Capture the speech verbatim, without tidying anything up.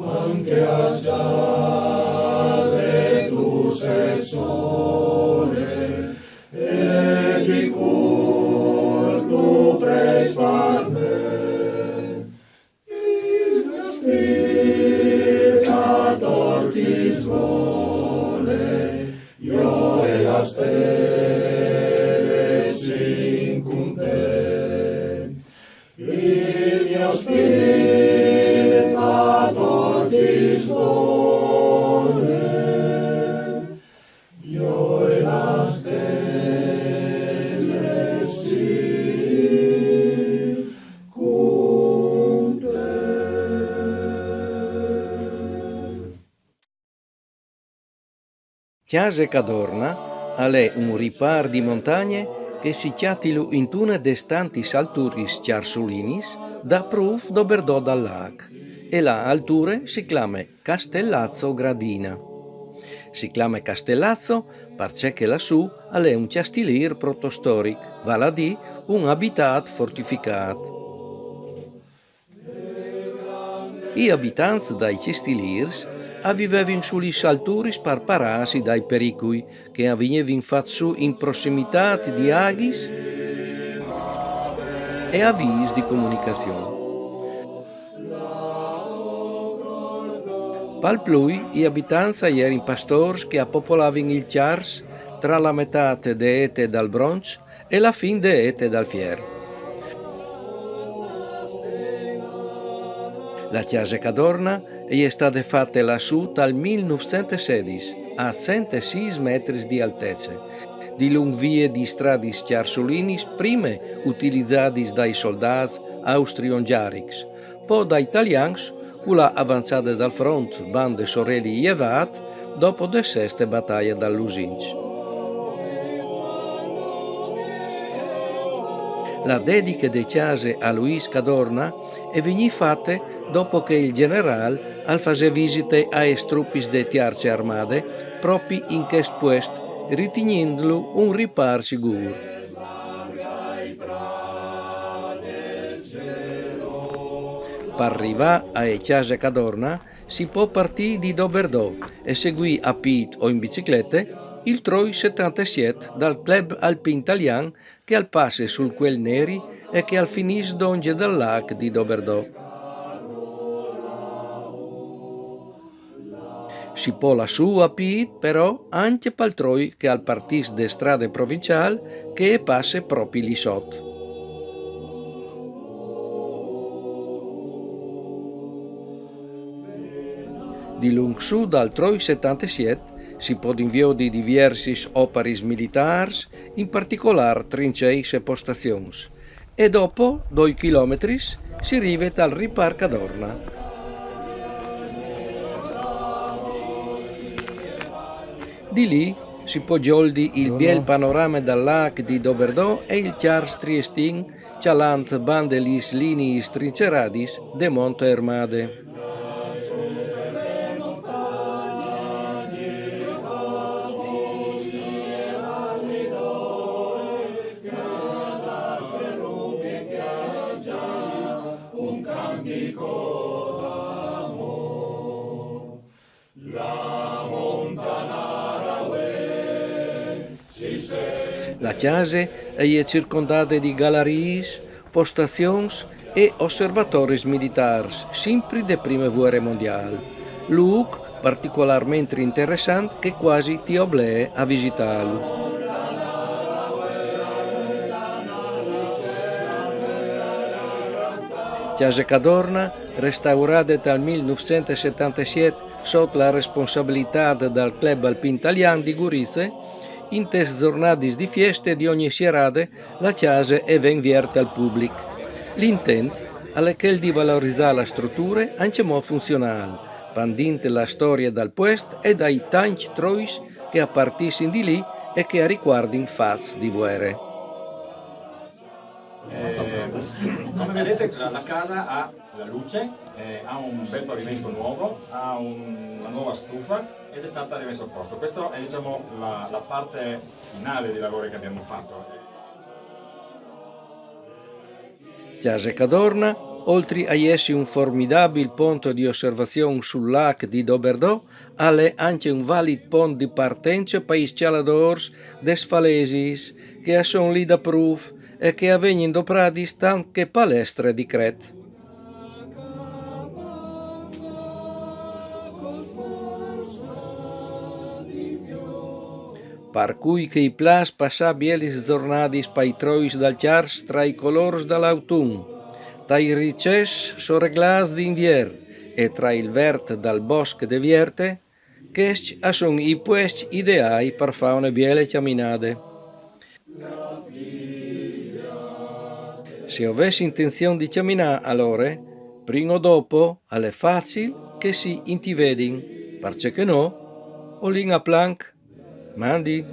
Anche a giase tu sei sole e di cor tu preis par me. Il mio spirito a ti svole, io e la stelle sin con te. Il mio spirito a ti svole, io e la stelle sin con te. Cjase Cadorna al è un ripâr di montagne che si cjatilu intune des tantis alturis cjarsulinis daprûf do berdò dal lâc, e la alture si clame Castellazzo Gradina. Si clame Castellazzo parcè che lassù al è un cjastilîr protostoric, vâl a dî un abitât fortificât. I abitants dai cjastilîrs a vivevin su lis alturis par parâsi dai pericui che a vignivin fats su in prossimitât di aghis e a viis di comunicazion. Pal plui i abitants a jerin pastôrs che a popolavin il Cjars tra la metât de Ete dal Bronç e la fin de Ete dal Fier. La cjase Cadorna e je stade fate lassù tal mil nûfcentessedis, a cent e sîs metris di altece, dilunc vie di stradis cjarsulinis prime utilizadis dai soldâts austriongjaricj, po dai talians cu la avanzade dal front bande soreli jevât dopo de seste bataie dal Lusinç. La dediche de cjase a Luis Cadorna e vignì fate dopo che il gjenerâl al fasè visite aes trupis de Tiarce Armade propi in chest puest, ritignindlu un ripâr sigûr. Par rivâ ae cjase Cadorna si pò partî di Doberdò e seguî a pît o in biciclete il troi setantesiet dal Club Alpin Talian che al passe sul Cuel Neri e che al finìs dongje dal lâc di Doberdò. Si pò lâ sù a pît, però, ancje pal troi che al partìs de strade provinciâl che e passe propi li sot. Dilunc sù dal troi setantesiet si podin viodi diviersis oparis militârs, in particolâr trinceis e postazions, e dopo doi chilometris si rive tal ripâr Cadorna. Di li si pò gjoldi il biel panorame dal lâc di Doberdò e il Cjars triestin, cjalant bande lis liniis trinceradis de Monte Ermade. La cjase e je circondade di galariis, postazions e osservatoris militârs, simpri de prime vuere mondiâl. Lûc particolarmentri interessant che cuasi ti oblee a visitâlu. Cjase Cadorna, restaurade tal mil nûfcent e setantesiet sot la responsabilitât dal Club Alpin Talian di Gurize, intes zornadis di fieste di ogni sierade la cjase e ven vierte al public. L'intent al è chel di valorizâ la struture ancjemò funzionâl, pandint la storie dal puest e dai tancj trois che a partissin di li e che a ricuardin fats di vuere. Eh, come vedete, la, la casa ha la luce, eh, ha un bel pavimento nuovo, ha un- una nuova stufa ed è stata rimessa a posto. Questa è, diciamo, la, la parte finale dei lavori che abbiamo fatto. Cjase Cadorna Oltri a jessi un formidabil pont di osservazion sul lac di Doberdò, al è anche un valid pont di partence pai scialadors des falesis, che a son lì da pruf e che a vegnin dopradis tant che palestre di cret. Par cui che i plâs passâ bielis zornadis pai trois dal Cjars tra i colôrs dal autun, tai ricès soreglâts d'invier e tra il vert dal bosc de Vierte, chescj a son i puescj ideâi par fâ une biele cjaminade. Se o vês intenzion di cjaminâ alore, prin o dopo al è facil che si intivedin, parcè che nô o lin a planc. Mandi!